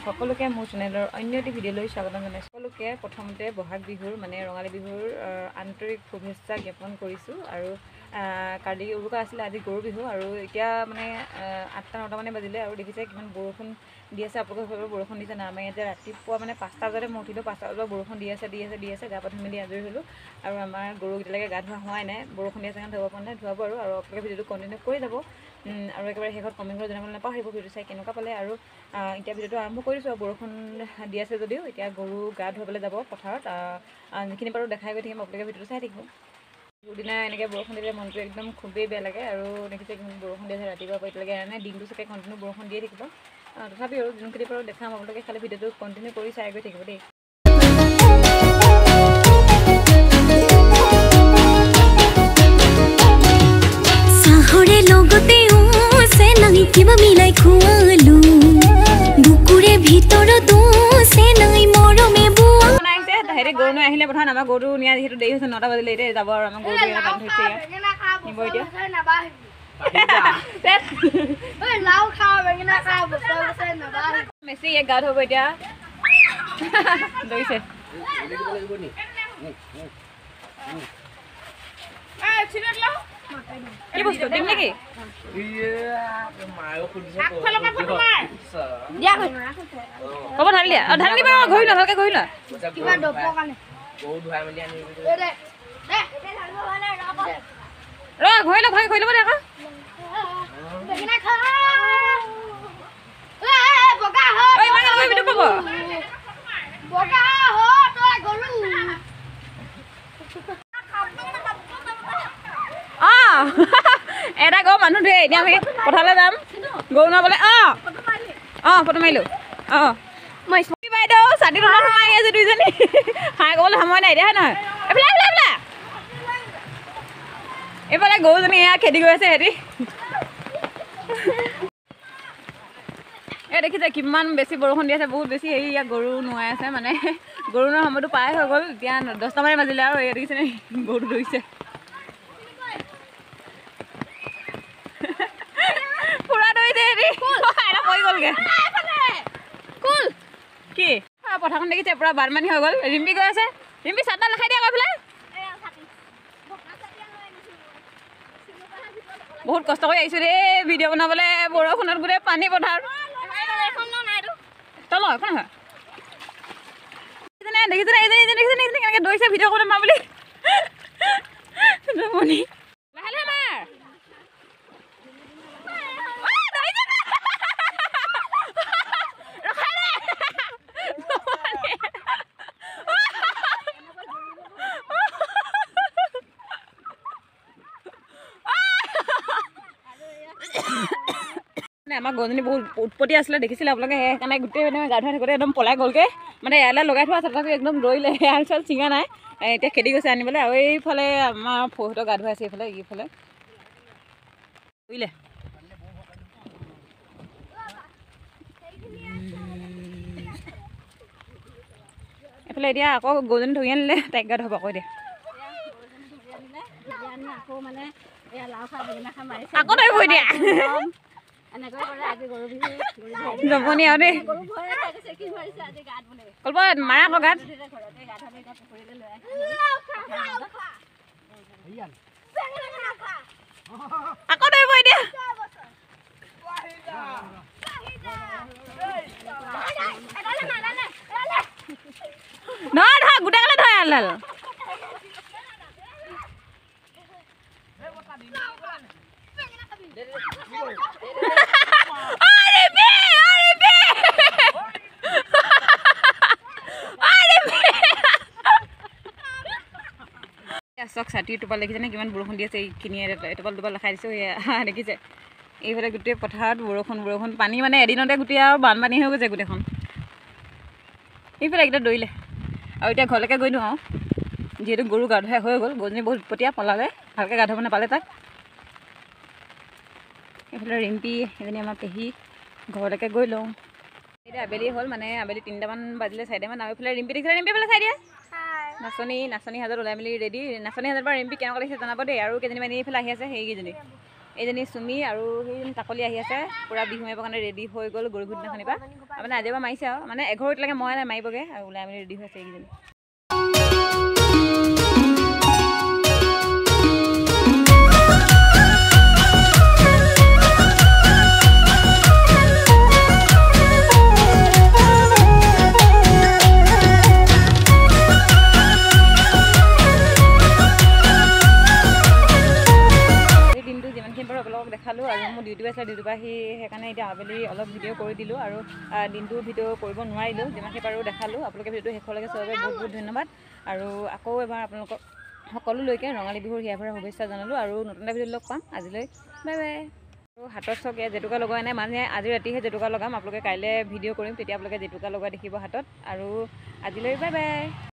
সকলোকে মোৰ চেনেলৰ অন্য এটি ভিডিঅ'লৈ স্বাগতম জনাইছোঁ। সকলোকে প্ৰথমতে বহাগ বিহুৰ মানে ৰঙালী বিহুৰ আন্তৰিক শুভেচ্ছা জ্ঞাপন কৰিছোঁ। আৰু কালি উৰুকা আছিলে, আজি গৰু বিহু। আৰু এতিয়া মানে 8টা 9টা মানে বাজিলে আৰু দেখিছে কিমান বৰষুণ দি আছে। আপোনালোকৰ ঘৰৰ বৰষুণ দিছে না? আমাৰ ইয়াতে ৰাতিপুৱা মানে 5টা বজাতে মই উঠিলোঁ, 5টা বজাত বৰষুণ দি আছে দি আছে দি আছে। গা পা ধুই মেলি আজৰি হ'লোঁ। আৰু আমাৰ গৰুকেইটালৈকে গা ধোৱা হোৱাই নাই, বৰষুণ দি আছে কাৰণে ধুব পৰা নাই, ধুৱাব আৰু আপোনালোকে ভিডিঅ'টো কণ্টিনিউ কৰি যাব। আৰু একেবাৰে শেষত কমেণ্ট কৰি জনাবলৈ নাপাহৰিব ভিডিঅ'টো চাই কেনেকুৱা পালে। আৰু এতিয়া ভিডিঅ'টো আৰম্ভ কৰিছোঁ। আৰু বৰষুণ দি আছে যদিও এতিয়া গৰু গা ধুৱাবলৈ যাব পথাৰত, যিখিনি পাৰোঁ দেখাই গৈ থাকিম, আপোনালোকে ভিডিঅ'টো চাই থাকিব। দুদিনা এনেকৈ বৰষুণ দিলে মনটো একদম খুবেই বেয়া লাগে। আৰু দেখিছে কিমান বৰষুণ দি আছে ৰাতিপুৱাৰ পৰা এতিয়ালৈকে এৰা নাই, দিনটো চাগে কণ্টিনিউ বৰষুণ দিয়ে থাকিব। তথাপিও আৰু যোনখিনি পাৰোঁ দেখাম, আপোনালোকে খালি ভিডিঅ'টো কণ্টিনিউ কৰি চাই গৈ থাকিব দেই। চাহৰে লগতে চেনাই কিবা মিলাই খুৱালো, বুকুৰে ভিতৰতো চেনাই মৰমে বোৱা। হেৰি গৰু নৈ আহিলে প্ৰথম আমাৰ গৰুটো নিয়া যিহেতু দেৰি হৈছে, 9টা বাজিলে, এতিয়া যাব আৰু আমাৰ গৰুটো বান্ধি থৈছে নিব এতিয়া। মেচি ইয়াত গা ধুব এতিয়া দৌৰিছে। কি বস্তু দিম নেকি? হ'ব ঢালি দিয়া, ঢালি দিবা, ঘূৰি লোৱা, ভালকে ঘূৰি লোৱা। ৰ ঘূৰি লোৱা, ভালকে ঘূৰি ল'ব দে আকৌ। এটা গৰু মানুহ ধুৱে। এতিয়া আমি পথাৰলৈ যাম গৰু নোৱাবলৈ। অঁ অঁ ফটো মাৰিলোঁ। অঁ বাইদেউ ছাতি তলত সোমাই আছে দুইজনী, হাঁহ ক'বলৈ সময় নাই এতিয়া, হয় নহয়? এইফালে এইফালে এইফালে এইফালে গৰুজনী এয়া খেদি গৈ আছে সিহঁতি। এই দেখিছে কিমান বেছি বৰষুণ দি আছে, বহুত বেছি। হেৰি ইয়াত গৰু নোৱাই আছে, মানে গৰু নোৱাৰ সময়টো পাই হৈ গ'ল। এতিয়া 10টামানে বাজিলে আৰু এয়া দেখিছেনে গৰুটো ধৰিছে পুৰা দৌৰিছে সিহঁতি, এটা পৰি গ'লগৈ। কি পথাৰখন দেখিছে পুৰা বানপানী হৈ গ'ল। ৰিম্পী গৈ আছে, ৰিম্পী চাটডাল দেখাই দিয়া আকৌ এইফালে। বহুত কষ্ট কৰি আহিছোঁ দেই ভিডিঅ' বনাবলৈ, বৰষুণত গোটেই পানী পথাৰ। তল এখন নহয়, দেখিছে দেখিছে কেনেকৈ দৌৰিছে ভিডিঅ' কৰি মা বুলি। লাহে লাহে মাৰ। আমাৰ গৰুজনী বহুত উৎপতি আছিলে, দেখিছিলে আপোনালোকে, সেইকাৰণে গোটেই মানে গা ধুৱাই থাকোঁতে একদম পলাই গ'লগৈ। মানে এয়ালৈ লগাই থোৱা আছে, তথাপিও একদম দৌৰিলে, এৰাল চেৰাল ছিঙা নাই। এতিয়া খেদি গৈছে আনিবলৈ। আৰু এইফালে আমাৰ ফৌহঁতৰ গা ধুৱাইছে, এইফালে এইফালে দৌৰিলে। এইফালে এতিয়া আকৌ গৰুজনী ধৰি আনিলে, তাইক গা ধুৱাব আকৌ এতিয়া। আকৌ ধৰিব এতিয়া জমনি আৰু দেই। কল্প মাৰা আকৌ গাত। আকৌ ধৰিব এতিয়া। ধৰ ধৰ গোটেই গালে ধৰ এৰালডাল। চাওক ছাতিৰ টোপাল দেখিছেনে কিমান বৰষুণ দি আছে। এইখিনি এটোপাল দুপাল দেখাই দিছোঁ, এয়া দেখিছে। এইফালে গোটেই পথাৰত বৰষুণ বৰষুণ পানী, মানে এদিনতে গোটেই আৰু বানপানী হৈ গৈছে গোটেইখন। এইফালে এইকেইটা দৌৰিলে। আৰু এতিয়া ঘৰলৈকে গৈ দিওঁ আৰু, যিহেতু গৰু গা ধুৱাই হৈ গ'ল। গৰুজনী বহুত উৎপতীয়া, পলালে, ভালকৈ গা ধুৱাব নাপালে তাক। এইফালে ৰিম্পী, এজনী আমাৰ পেহী, ঘৰলৈকে গৈ লওঁ। এতিয়া আবেলি হ'ল, মানে আবেলি 3টামান বাজিলে, 4টামান। আৰু এইফালে ৰিম্পী দেখিছে, ৰিম্পী এইফালে চাই দিয়া। নাচনী নাচনী সাজত ওলাই মেলি ৰেডি। নাচনী সাজত বাৰু ৰিম্পী কেনেকুৱা লাগিছে জনাব দেই। আৰু কেইজনীমান এইফালে আহি আছে, সেইকেইজনী এইজনী চুমি আৰু সেইজনী টাকলি আহি আছে, পূৰা বিহু মাৰিবৰ কাৰণে ৰেডি হৈ গ'ল। গৰু বিহু দিনাখনিৰ পৰা মানে আজিৰ পৰা মাৰিছে আৰু, মানে এঘৰলৈকে মই নাই মাৰিবগৈ আৰু ওলাই মেলি ৰেডি হৈ আছে এইকেইজনী। দেখালোঁ আৰু মোৰ ডিউটি আছিলে, ডিউটিৰ পৰা আহি সেইকাৰণে এতিয়া আবেলি অলপ ভিডিঅ' কৰি দিলোঁ আৰু দিনটো ভিডিঅ' কৰিব নোৱাৰিলোঁ, যিমানখিনি পাৰোঁ দেখালোঁ। আপোনালোকে ভিডিঅ'টো শেষলৈকে চোৱাৰ বাবে বহুত বহুত ধন্যবাদ আৰু আকৌ এবাৰ আপোনালোকক সকলোলৈকে ৰঙালী বিহুৰ হিয়া ভৰা শুভেচ্ছা জনালোঁ আৰু নতুন এটা ভিডিঅ'ত লগ পাম। আজিলৈ বাই বাই। আৰু হাতত চক জেতুকা লগোৱা নাই, মানে আজি ৰাতিহে জেতুকা লগাম, আপোনালোকে কাইলৈ ভিডিঅ' কৰিম, তেতিয়া আপোনালোকে জেতুকা লগোৱা দেখিব হাতত। আৰু আজিলৈ বাই বাই।